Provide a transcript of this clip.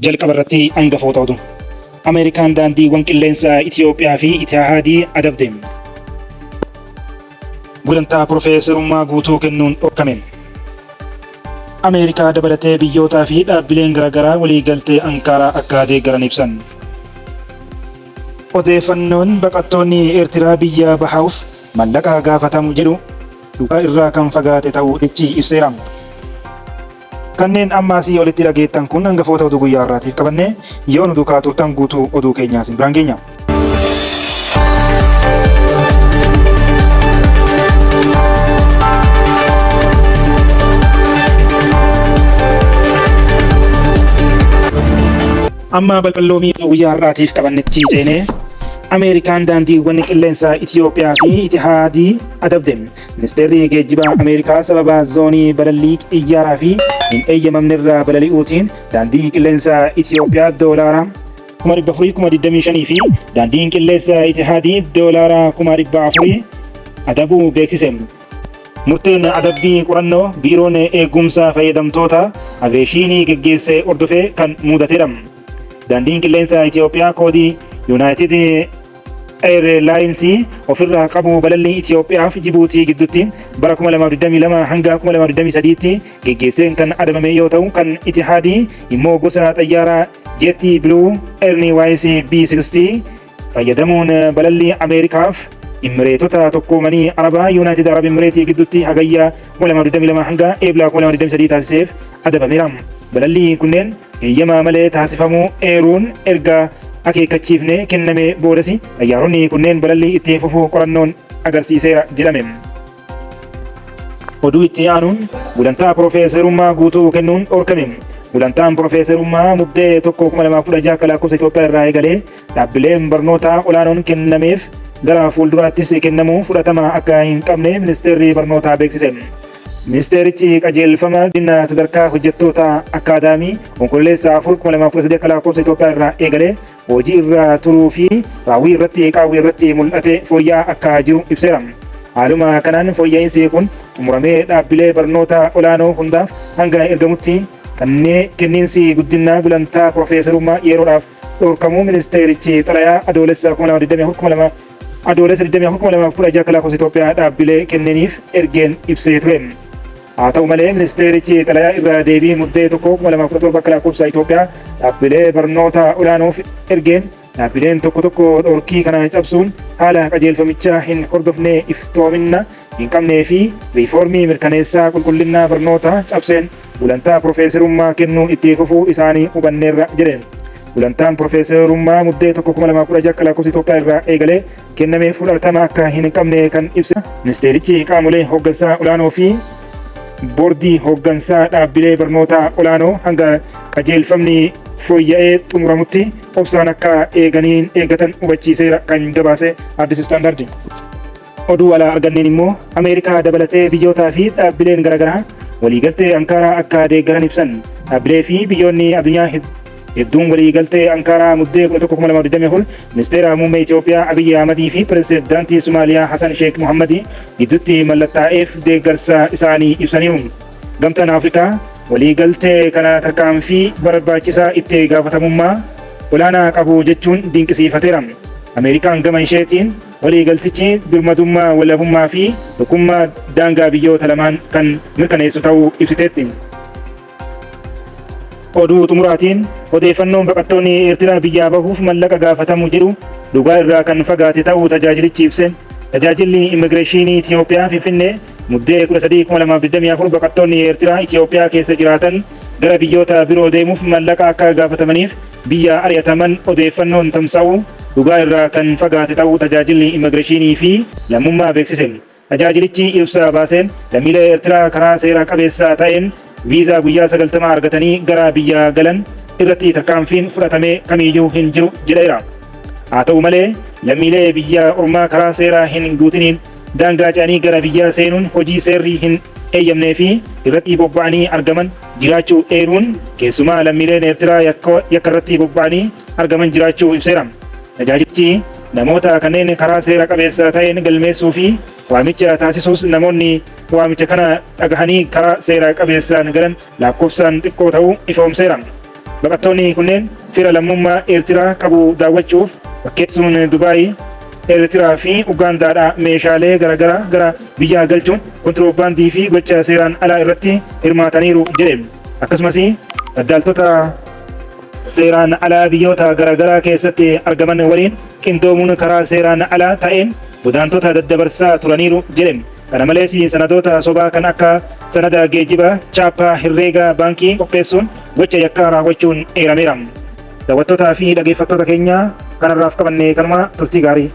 Jalqaba irratti hangafoota oduu. Ameerikaan daandiiwwan qilleensaa Itiyoophiyaa fi Itihaadii adabde. Gulantaa Pirofeesarummaa guutuu kennuun dhorkame. Ameerikaa dabalatee biyyootaa fi dhaabbileen garaagaraa waliigaltee Ankaaraa akka deeggaran ibsan. Odeeffannoon baqattoonni Eertiraa biyyaa bahauf mallaqa gaafatamu jedhu dhugaa irraa kan fagaate ta'uu ichi ibseera. Kanneen amma asii olitti dhageettan kun hangafoota oduu guyyaa har'aatiif qabanne yoo nu duukaa turtan guutuu oduu keenyaa isin biraan geenya. Amma balballoomii oduu guyyaa har'aatiif qabannetti ceenee Ameerikaan daandiiwwan qilleensaa Itiyoophiyaa fi Itihaadii adabde. Ministeerri Geejjibaa Ameerikaa sababa zoonii balallii xiyyaaraa fi hin eeyyamamnerraa balali'uutiin daandii qilleensaa Itiyoophiyaa doolaara 425,000 fi daandiin qilleessa Itihaadii doolaara 400,000 adabuu beeksise. Murteen adabbii qorannoo Biiroon Eegumsa Fayyadamtoota Aveeshiinii geggeesse hordofee kan muudatedha. Daandiin Qilleensa Itiyoophiyaa koodii Yuunaayitid Eerlaayinsii ofirraa qabu balallii Itiyoophiyaaf Jibuutii gidduutti bara 2022 hanga 2023tti geggeesseen kan adabame yoo ta'u, kan Itihaadii immoo gosa xayyaaraa Jeettii Biluu Eerniwaayis B60 fayyadamuun balallii Ameerikaaf Immireetota Tokkoomanii Arabaa Yuunaayitid Arab Immireetii gidduutti Hagayya 2022 hanga Eebla 2023 taasiseef adabameera. Balallii kunneen heeyyama malee taasifamuu eeruun erga akeekkachiifne kennamee boodas xayyaaronni kunneen balallii itti fufuu qorannoon agarsiiseera jedhame. Oduu itti aanuun gulantaa pirofeesarummaa guutuu kennuun dhorkame. Gulantaan pirofeesarummaa Muddee 1, 2016 akka lakkoofsa Itoophiyaa irraa eegalee dhaabbileen barnootaa olaanoon kennameef gara fuulduraattis kennamuu fudhatama akka hin qabne ministeerri barnootaa beeksise. Ministeerichi qajeelfama guddina sadarkaa hojjettoota akkaadaamii Onkololeessa 4, 2013 akka lakkoofsa Itoophiyaa irraa eegalee hojii irra turuu fi raawwii irratti qaawwi irratti mul'ate fooyya'aa akka jiru ibseera. Haaluma kanaan fooyya'iinsi kun xumuramee dhaabbilee barnoota olaanoo hundaaf hanga ergamutti kenniinsi guddinaa gulantaa pirofeesarummaa yeroodhaaf dhorkamuu ministeerichi xalayaa Adoolessa 2024 Adoolessa 24, 2016 akka lakkoofsa Itoophiyaa dhaabbilee kenneniif ergeen ibsee ture. Haa ta'u malee ministeerichi xalayaa irra deebii Muddee 1, 2017 akka lakkoofsa Itoophiyaa dhaabbilee barnoota olaanoof ergeen dhaabbileen tokko tokko dhorkii kana cabsuun haala qajeelfamichaa hin hordofne, iftoominna hin qabnee fi riifoormii mirkaneessaa qulqullinnaa barnootaa cabseen gulantaa pirofeeserummaa kennuu itti fufuu isaanii hubanneerra jedhe. Gulantaan pirofeeserummaa Muddee 1, 2016 akka lakkoofsa Itoophiyaa irraa eegalee kenname fudhatama akka hin qabne kan ibse ministeerichi qaamolee hooggansaa olaanoo fi boordii hooggansaa dhaabbilee barnootaa olaanoo hanga qajeelfamni fooyya'ee xumuramutti obsaan akka eeganiin eeggatan hubachiiseera kan gabaase Addis Standard. Oduu alaa arganneen immoo Ameerikaa dabalatee biyyootaa fi dhaabbileen garaagaraa waliigaltee Ankaaraa akka deeggaran ibsan. Dhaabbilee fi biyyoonni addunyaa hedduun waliigaltee Ankaaraa Muddee 11,2024 Ministeera Muummee Itoophiyaa Abiyyi Ahmadii fi Pirezidaantii Somaaliyaa Hasan Sheek Mohammadii gidduutti mallattaa'eef deeggarsa isaanii ibsaniiru. Gamtaan Afrikaa waliigaltee kana tarkaanfii barbaachisaa itti gaafatamummaa olaanaa qabu jechuun dinqisiifateera. Ameerikaan gama isheetiin waliigaltichi birmadummaa, walabummaa fi tokkummaa daangaa biyyoota lamaan kan mirkaneessu ta'uu ibsiteetti. Oduu xumuraatiin odeeffannoon baqattoonni Eertiraa biyyaa bahuuf mallaqa gaafatamu jedhu dhugaa irraa kan fagaate ta'uu tajaajilichi ibse. Tajaajilli Immigireeshinii Itiyoophiyaa Finfinnee Muddee 13, 2024 baqattoonni Eertiraa Itiyoophiyaa keessa jiraatan gara biyyoota biroo deemuuf mallaqa akka gaafatamaniif biyyaa ari'ataman odeeffannoon tamsa'u dhugaa irraa kan fagaate ta'uu Tajaajilli Immigireeshinii fi Lammummaa beeksise. Tajaajilichi ibsa baaseen, lammiilee Eertiraa karaa seera qabeessa ta'een viizaa guyyaa 90 argatanii gara biyyaa galan irratti tarkaanfiin fudhatame kamiiyyuu hin jiru jedheera. Haa ta'u malee, lammiilee biyya ormaa karaa seera hin guutiniin daangaa ce'anii gara biyyaa seenuun hojii seerri hin eeyyamnee fi irratti bobba'anii argaman jiraachuu eeruun, keessumaa lammiileen Eertiraa yakkarratti bobba'anii argaman jiraachuu ibseera. Tajaajilichi namoota kanneen karaa seera qabeessa ta'een galmeessuu fi waamicha taasisuus namoonni waamicha kana dhagahanii karaa seera qabeessaan galan lakkoofsaan xiqqoo ta'uu ifoomseera. Baqattoonni kunneen fira lammummaa Eertiraa qabu daawwachuuf fakkeessuun Dubaayi, Eertiraa fi Ugaandaadhaa meeshaalee garaagaraa gara biyyaa galchuun kontirobaandii fi gocha seeraan alaa irratti hirmaataniiru jedhe. Akkasumas daldaaltota seeraan alaa biyyoota garaagaraa keessatti argaman waliin qindoomuun karaa seeraan alaa ta'een godaantota daddabarsaa turaniiru jedhe. Kana malees sanadoota sobaa kan akka sanada geejjibaa, chaappaa herreega baankii qopheessuun gocha yakkaa raawwachuun eerameera. Daawwattootaa fi dhaggeeffattoota keenya kanarraaf qabanne kanuma, turtii gaarii.